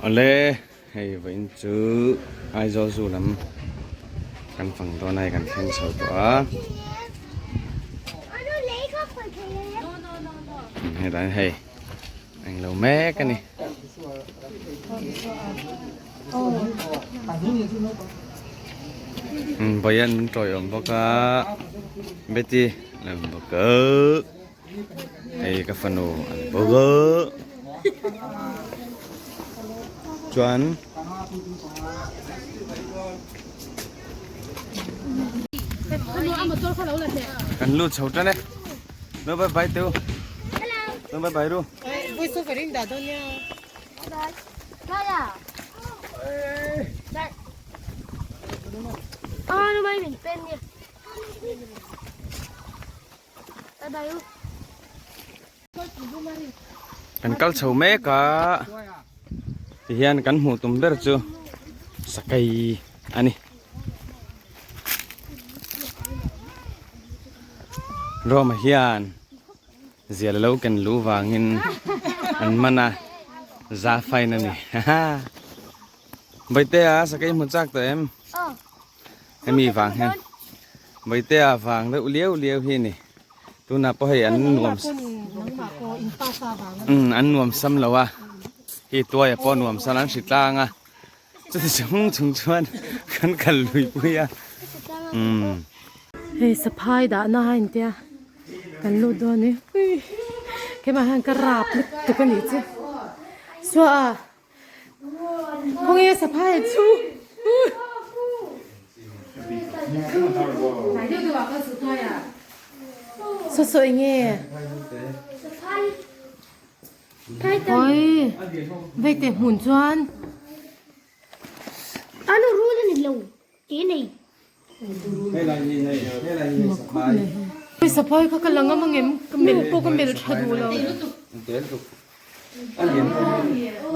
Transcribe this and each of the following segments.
Awle hei vawiin chu Aizawl Zoo lam kan fang dawn a hei kan thleng chho tawh a hetah hian hei englo mek a ni. Vawiin an tawiawm bawk a Betty a awm bawk a. Hei ka fanu an bawk a chuan kan lut chho tan e no bye bye teu no bye bye ru Kan kal chho mek a tihian kan hmuh tum ber chu sakei a ni Roma hian zial lo ken lu vangin an man a za fine a ni Bawihtea sakei hmu chak tawh em? Hemi vang hian Bawihtea vang deuh liau liau hi a ni. Tunah pawh hei an nuam umm an nuam sam lo a hei tuaia pawh nuam sam an hri tlang a chuti chung chung chuan kan kal lui pui a umm. Hei saphai dahna a intia kan lut dawn a ni keimah hian ka rap lutuk a nih chu suah a. Khawnge saphai chu Saw saw enge Oi vei te hmun chuan Ano rul ani lo ke nei. Saphai kha ka la ngam angem ka melh pawh ka melh tha duh lo.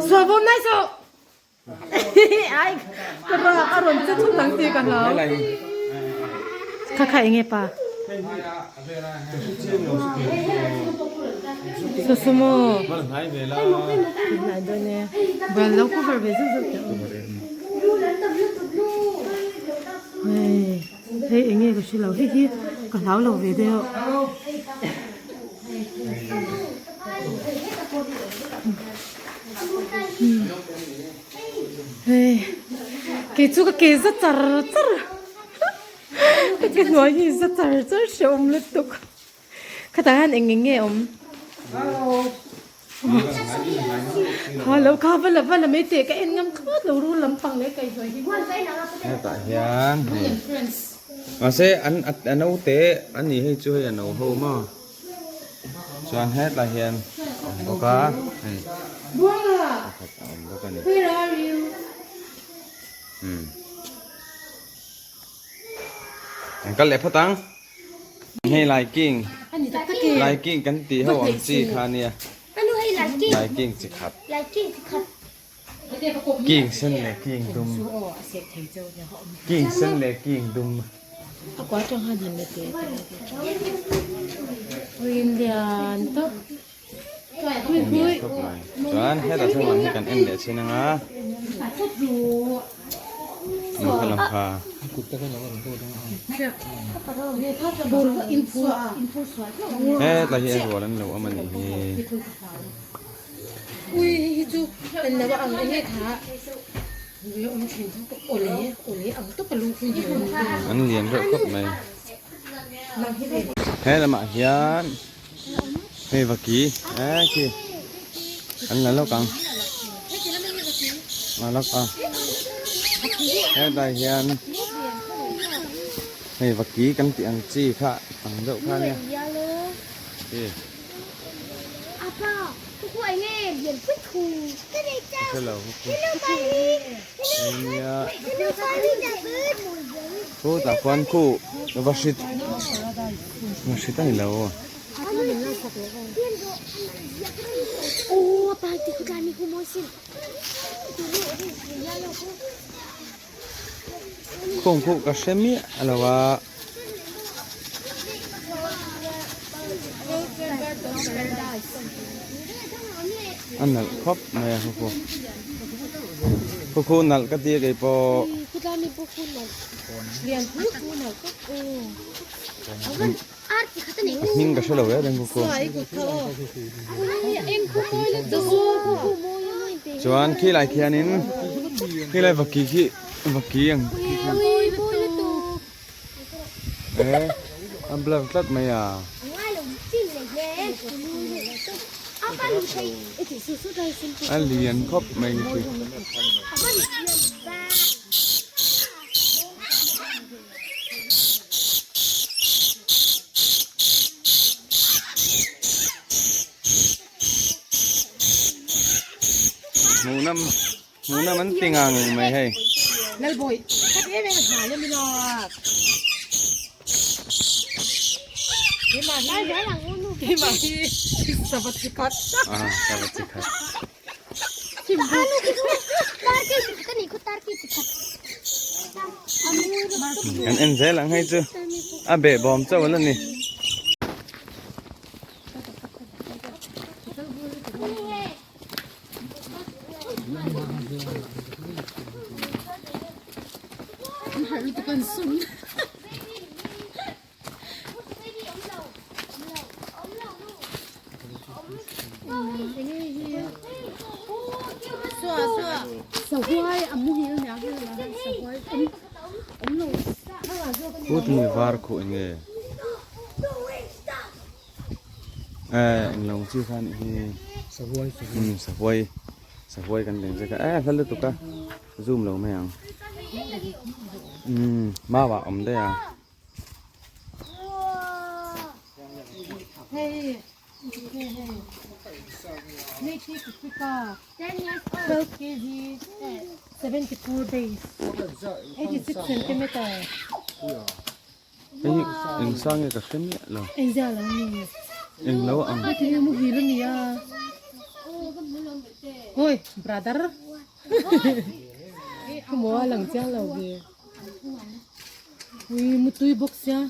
Suahbawm nai suh ai ka ra a rawn che thut ang tih ka hlau. Kha kha enge pa. Susumo. Hnai dawn e. Bal lo cover ve zeuh zeuh teh aw. Hei hei enge ka hre lo hei hi ka hlau lo ve deuh. Hei kei chu ka ke za char char ka ke hnuai hi za char char hrehawm lutuk khatah hian eng eng nge awm. Kha lo kha va la va la mai teh ka en ngam thlawt lo rul lampang leh kaihhnawih hi. Hetah hian hei mahse an a naute a ni hei chu hei a no ho maw chuan hetlai hian a awm bawk a hei pakhat a awm bawk a ni. Umm an kal leh phawt ang. Hei laiking laiking kan tih ho ang chi kha ania laiking chi khat king sen leh king dum king sen leh king dum. Chuan hetah chuan lam hi kan en leh chin anga lam kha hetlai hi a rual an lo awm a nih hi. An lian reuh khawp mai he lamah hian. Hei vaki e khi an la lawk ang a lawk a hetlai hian hei vaki kan tih ang chi kha ang deuh kha ania khi hrelo nia khutah khuan khu vahrit vahrit a ni lo. Khawng khuh ka hre miah lo a. A nalh khawp mai a khuku. Khuku nalh ka ti a kei pawh. A hming ka hre lo e reng khuku. Chuan khi lai khianin khi lai vaki khi vaki ang khi khian e a blur tlat mai a. A lian khawp mai khi. Hmuhnawm hmuhnawm an ti ngang mai hei. Lalbawi khat em em a hnai a mila. Keimah hi keimah hi savat chi khat. Ah savat chi khat. Kan en zel ang hei chu a behbawm chauh a ni. Kut mi var khuh enge eh englo chi kha anih hi umm sahuai sahuai kan leng zek a eh hla lutuk a zoom lo mai ang umm mau ah awm daih a. Hei hei native Africa 12 kg 74 days 86 centimeter Hei hi eng sang nge ka hre miah lo. Eng zia lo ni. Eng lo ang. Heti hi muhil a nia. Hoi brother. Khaw a lang chiang lo ve. Ui mutui bawk sia.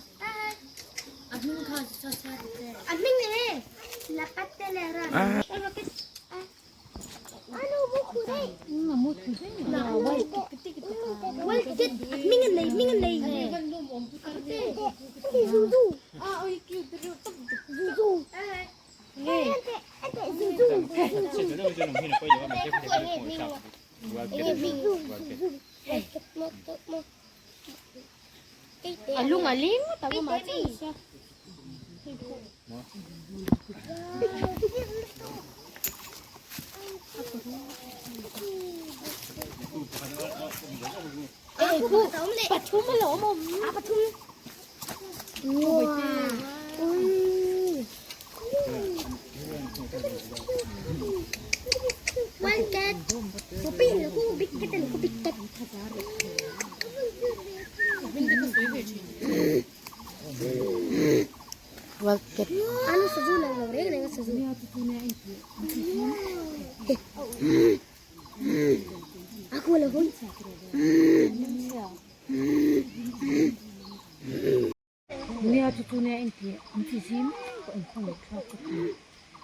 Nia chu chu nia inti an ti zim pawh in khawngaih thlak ka ti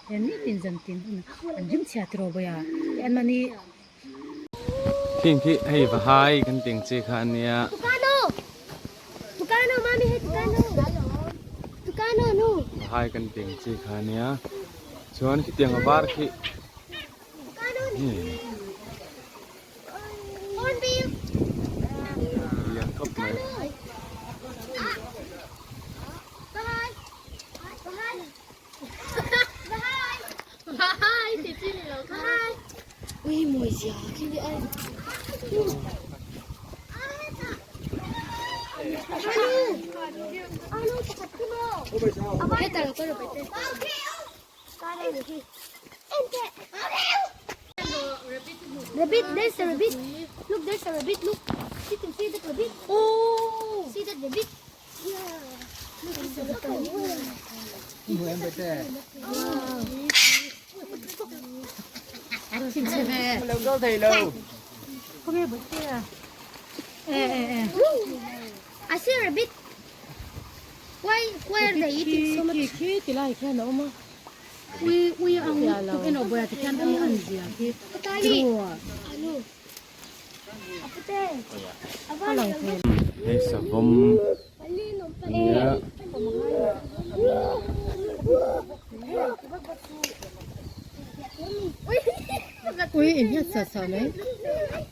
he nitin zan tin hun an rim chhia tiraw bawi a an mahni Khing khi hei va hai kan tih ang chi kha a nia. Va hai kan tih ang chi kha a nia chuan khitiang a var khi Lian khawp mai. Rabbit, there's a rabbit. Look, there's a rabbit. Look, you can see that rabbit. Oh, see that rabbit? Yeah. Look, it's a rabbit. I see a rabbit. Why, why are they eating so much? Khi khi ti lai khian a awm a. Ui ui ang tuk eno boya ti khian ui an zia khi Hei savawm ania. Ui in hiat sa sa mai.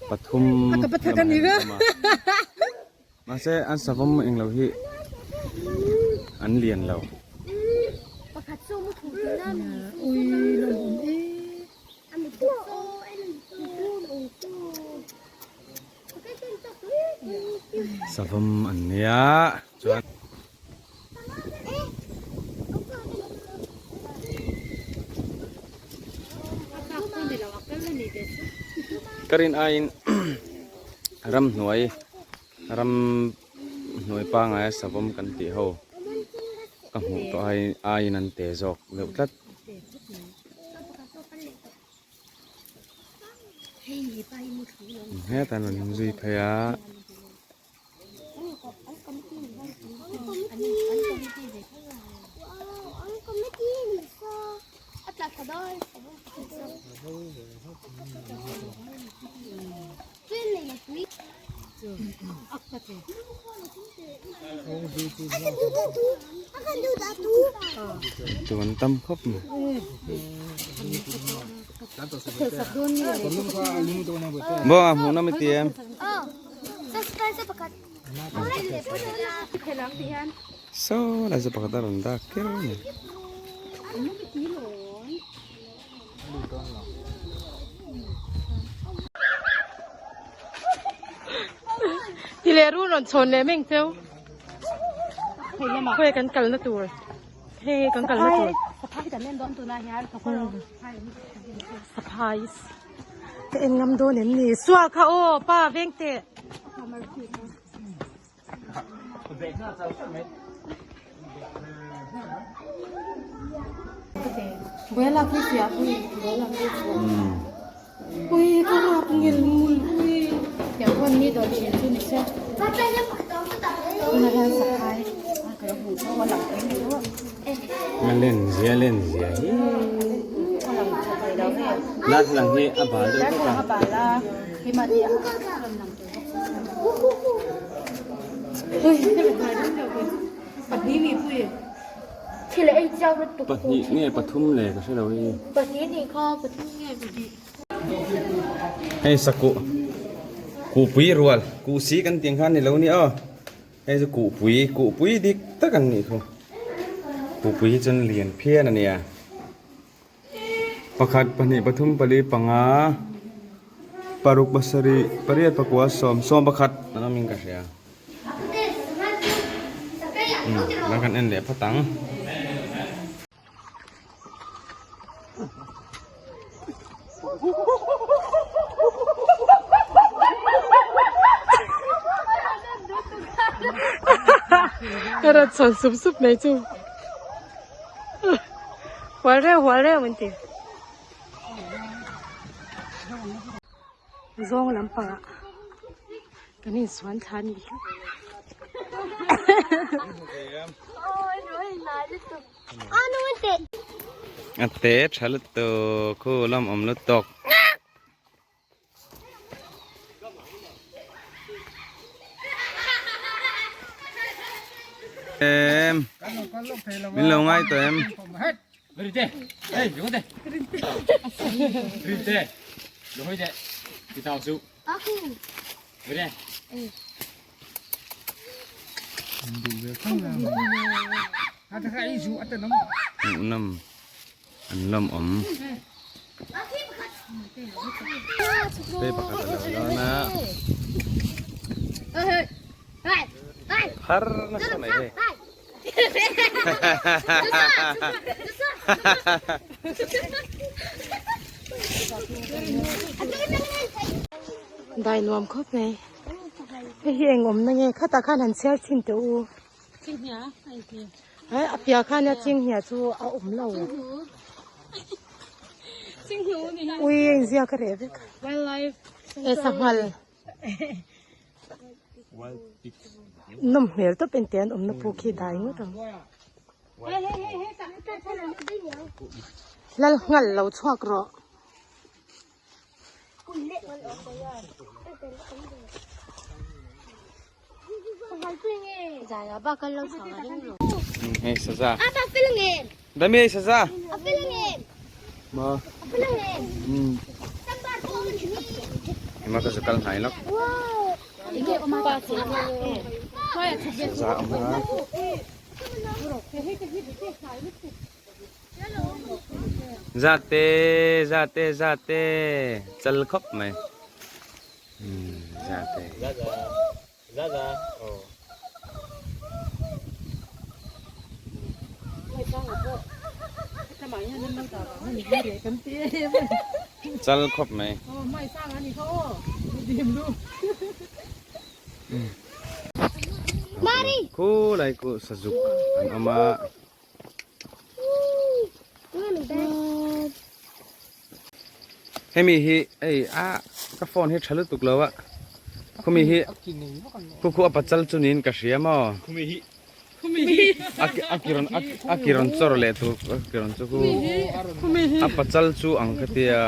Pathum. A ka pathak ani ka. Mahse an savawm englo hi an lian lo. Ui lawm awm e. Savawm an nia chuan. Ka rin aiin ramhnuai ram hnuai pangaia savawm kan tih ho ka hmuh tawh ai aiin an te zawk deuh tlat. Hetah an rawn inzui phei a. Chuan tam khawp mai. Bawng a hmuh nawm i ti em? Saw lai chu pakhat a rawn dak ker a ni. Ti leh run rawn chhawn leh meng cheu. Khawi kan kalna tur. Hei kan kalna tur. Saphai. Ka en ngam dawn em ni? Sual kha aw pa veng teh. Buai lak hi fiah pui buai lak hi fiah. Ui ka rap ngil ngul ui. Tiang khawn mi dawr thin chu ni se. Tunah hian saphai ka lo hmuh chu a lang thei mai lo. A len zia len zia hi. Darthlalang hi a bal deuh bawk a. Pahnih nge pathum le ka hre lo hi. Hei sakuh kuhpui rual kuhsi kan tih ang khan ni lo ni aw. Hei chu kuhpui kuhpui dik tak an nih thu kuhpui hi chuan lian phian a nia pakhat pahnih pathum pali panga paruk pasarih pariat pakua sawm sawm pakhat an awm in ka hria umm kan han en leh phawt ang. Ka rat chhawn sup sup mai chu hual reuh hual reuh an ti zawng lampangah kan insuan thla a nih hi. A te tha lutuk khu lam awm lutuk. Em min lo ngai tawh em. Hmuhnawm an lawm awm te pakhat a lo dawn a phar nasa mai hei Dai nuam khawp mai. Hei hi eng awmna nge khatah khan han chhiar chhin teh u. Hei a piah khan a chinghnia chu a awm lo. Ui a inziak a reh vek. E sanghal. Nawm hmel tawp en teh an awmna puk hi dai ngawt ang. Lal nghal lo chhuak rawh. Hei saza. Dami hei saza. Ma. Ema ka zakal hnai lok. Saza awm a. Zate zate zate chal khawp mai. Zate. Chal khawp mai. Khulai khu sazuk an awm a. Hemi hi ei a ka phone hi tha lutuk lo a khumi hi khu khu a pachal chu niin ka hria maw a ki rawn a ki rawn chawr leh tur a ki rawn chu khu a pachal chu ang ka tia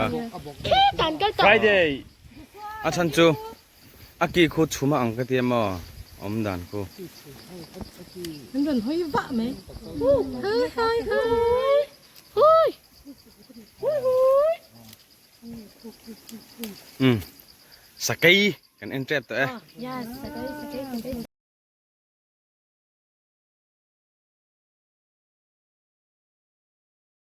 a chhan chu. A ki khu chhum a ang ka tia maw awm dan khu. An rawn hawi vah mai. Hai hai hai. Hui. Hui hui. Um. Sakei kan en tep tawh e. Yes, sakei sakei sakei.